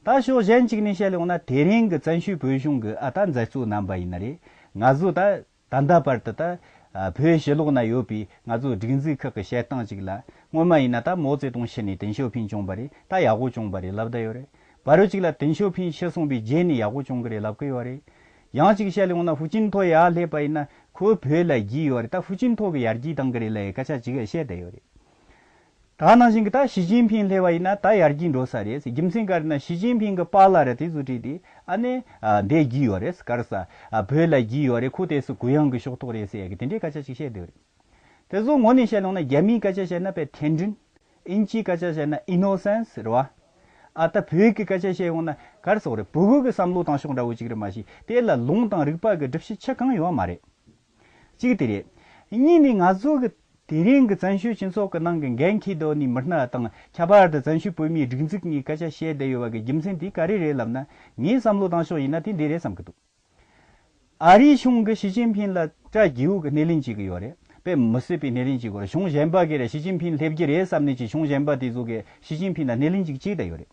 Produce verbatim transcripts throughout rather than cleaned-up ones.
ད་ཕྱོགས་གཞན་གཅིག་ནས་བཤད་ཡོང་ན། དེ་རིང་གི་བཙན་བྱོལ་བོད་གཞུང་གི་ཨ་ད་མཛད་གཙོ་རྣམ་པ་ཡིན་ན་རེད། ང་ཚོ་ད་ད་ལྟ་བར་དུ་ད་ཨ་བོད་ཕྱི་ལོགས་ན་ཡོད་པའི་ང་ཚོ་སྒྲིག་འཛུགས་ཁག་གི་བཤད་སྟངས་གཅིག་ལ། སྔོན་མ་ཡིན་ན་ད་མའོ་ཙེ་ཏུང་ཤི་ནས་ཏེང་ཞའོ་ཕིང་བྱུང་བ་རེད། ད་ཡག་པོ་བྱུང་བ་རེད་ལབ་བསྡད་ཡོད་རེད། བར་རོ་གཅིག་ལ་ཏེང་ཞའོ་ཕིང་ཤི་སོང་བའི་རྗེས་ནས་ཡག་པོ་བྱུང་གི་རེད་ལབ་གི་ཡོད་རེད། ཡང་གཅིག་བཤད་ཡོང་ན་ཧུའུ་ཅིན་ཐའོ་ཡར་སླེབས་པ་ཡིན་ན་ཁོ་བོད་ལ་རྒྱུས་ཡོད་རེད། ད་ཧུའུ་ཅིན་ཐའོ་གི་ཡར་རྒྱས་བཏང་གི་རེད་ལབ་སྐད་ཆ་གཅིག་བཤད་བསྡད་ཡོད་རེད། ད་ནང་བཞིན་གྱི་ད་ཞི་ཅིན་ཕིང་སླེབས་པ་ཡིན་ན་ད་ཡར་རྒྱས་འགྲོ་ས་རེད། རྒྱུ་མཚན་ག་རེ་ན་ཞི་ཅིན་ཕིང་གི་པཱ་ལགས་རེད། དེ་ཚོ་བྲིས་ཏེ་ཨ་ནི་ཨ་འདས་རྒྱུས་ཡོད་རེད། ག་རེ་ཟ། ཨ་བོད་ལ་རྒྱུས་ཡོད་རེད། ཁོ་དེ་སུ་གུ་ཡངས་གི་ཤོག་ཐོག་རེད་ཟེར་ཡ་གི་དེ་འདྲའི་སྐད་ཆ་ཅིག་བཤད་བསྡད་ཡོད་རེད། དེ་ཚོ་ངོ་ནས་བཤད་ཡོང་ན་རྒྱ་མིའི་སྐད་ཆ་བཤད་ན་དཔེ་天真། དབྱིན་ཇིའི་སྐད་ཆ་བཤད་ན་innocence རེད་བ། ཨ་ད་བོད་ཀྱི་སྐད་ཆ་བཤད་ཡོང་ན་ག་རེ་ཟེར་དགོས་རེད། ཕྲུ་གུ་གི་བསམ་བློ་བཏང་ཕྱོགས་འདྲ་བོ་ཅིག་རེད། མ་གཞི་དེ་ལ་ལུང་དང་རིགས་པ་གི་སྒྲུབ་བྱེད་ཆེ་གང་ཡོད་མ་རེད། གཅིག་དེ་རེད། གཉིས་ནི་ང་ཚོ་གི་དེ་རིང་གི་བཙན་བྱོལ་སྤྱི་ཚོགས་ཀྱི་ནང་གི་འགན་འཁྱེར་འདོད་ནི་མི་སྣ་དང་ཁྱད་པར་དུ་བཙན་བྱོལ་བོད་མིའི་སྒྲིག་འཛུགས་ནས་སྐད་ཆ་བཤད་བསྡད་ཡོད་པ་གི་རྒྱུ་མཚན་དེ་ག་རེ་རེད་ལབ་ན། ངའི་བསམ་བློ་བཏང་ཕྱོགས་ཡིན་ན་དེ་འདི་རེད་བསམ་གི་འདུག་ཨ་རིའི་གཞུང་གིས་ཞི་ཅིན་ཕིང་ལ་སྐྲ་རྒྱས་པོ་གི་སྣེ་ལེན་བྱེད་ཀྱི་ཡོད་རེད། དཔེ་མི་སྲིད་པའི་སྣེ་ལེན་བྱེད་ཀྱི་ཡོད་རེད། གཞུང་གཞན་པ་གིས་རེད་ཞི་ཅིན་ཕིང་སླེབས་ཀྱི་རེད་བསམ་ནས་ཀྱི་གཞུང་གཞན་པ་དེ་ཚོ་གིས་ཞི་ཅིན་ཕིང་ལ་སྣེ་ལེན་ཅིག་བྱེད་བསྡད་ཡོད་རེད།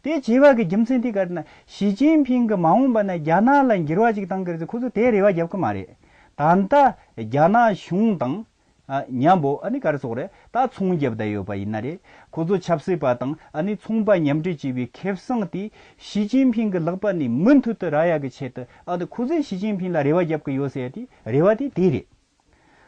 དེ་བྱས་པ་གི་རྒྱུ་མཚན་དེ་ག་རེ་ན། ཞི་ཅིན་ཕིང་གི་མ་འོངས་པ་ན་རྒྱ་ནག་ལ་འགྱུར་བ་ཅིག་བཏང་གི་རེད་ཟེར་ཁོ་ཚོ་དེ་རེ་བ་རྒྱབ་གི་མ་རེད། ད་ལྟ་རྒྱ་ནག་གཞུང་དང་ཨ་མཉམ་པོ་ཨ་ནི་ག་རེ་ཟེར་དགོས་རེད། ད་ཚོང་རྒྱབ་བསྡད་ཡོད་པ་ཡིན་ན་རེད། ཁོ་ཚོ་ཆབ་སྲིད་པ་དང་ཨ་ནི་ཚོང་པ་མཉམ་འབྲེལ་བྱས་པའི་ཁེ་བཟང་དེ་ཞི་ཅིན་ཕིང་གི་ལག་པ་ནས་མུ་མཐུད་དུ་རག་ཡ་གི་ཆེད་དུ་ཨ་ནི་ཁོ་ཚོས་ཞི་ཅིན་ཕིང་ལ་རེ་བ་རྒྱབ་གི་ཡོད་ཟེར་ཡ་དེ་རེ་བ་དེ་དེ་རེད།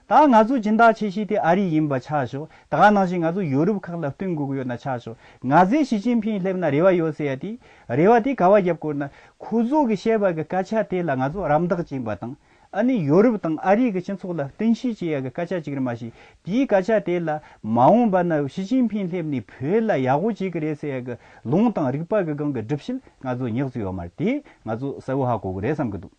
ད་ང་ཚོ་སྦྱིན་བདག་ཆེ་ཤོས་དེ་ཨ་རི་ཡིན་པ་ཆ་ཞོག་ད་ག་ནང་བཞིན་ང་ཚོ་ཡོ་རོབ་ཁག་ལ་བསྟུན་དགོས་ཀྱི་ཡོད་ན་ཆ་ཞོག་ང་ཚོས་ཞི་ཅིན་ཕིང་སླེབས་ན་རེ་བ་ཡོད་ཟེར་ཡ་དེ། རེ་བ་དེ་ག་བ་རྒྱབ་དགོས་ན། ཁོ་ཚོ་གི་བཤད་པ་གི་སྐད་ཆ་དེ་ལ་ང་ཚོ་རམ་འདེགས་བྱེད་པ་དང་། ཨ་ནི་ཡོ་རོབ་དང་ཨ་རི་གི་སྤྱི་ཚོགས་ལ་བསྟུན་ཤེས་བྱེད་ཡ་གི་སྐད་ཆ་ཅིག་རེད། མ་གཞི་དེའི་སྐད་ཆ་དེ་ལ་མ་འོངས་པ་ན་ཞི་ཅིན་ཕིང་སླེབས་ནས་བོད་ལ་ཡག་པོ་བྱེད་གི་རེད་ཟེར་ཡ་གི་ལུང་དང་རིགས་པ་གི་སྒང་གི་སྒྲུབ་བྱེད་ང་ཚོ་ཉག་ཙམ་ཡོད་མ་རེད། དེ་ང་ཚོ་གསལ་བོ་ཧ་གོ་གི་རེད་བསམ་གི་འདུག